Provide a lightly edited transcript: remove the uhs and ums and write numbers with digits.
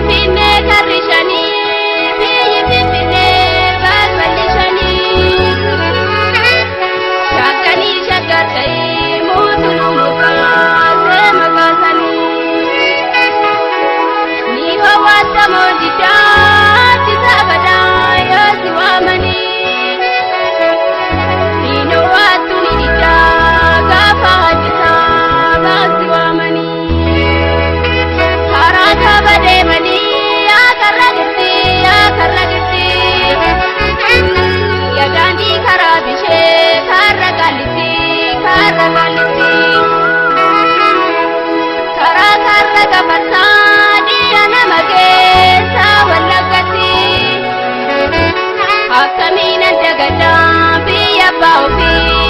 Finfinnee karri shanii, biyyi Finfinnee balballi shanii. Shakkanii shaggar ta'ee mootummaa mukaasee makaasanii. Ni hawwaatamoo diddaa saabadaa yoo si waamanii. Ni hawwaatu ni diddaa gaafa hajjisaa baasi waamanii. Karaa kaaba deemanii akarra jirti, akarra jirti. Yadaandii karaa bishee karra qallitti, karra qallitti. Karaa karra gafarsaa dhiira nama keessa Wallaggatti. Akkamiin dagaddaa biyya abbaa ofii.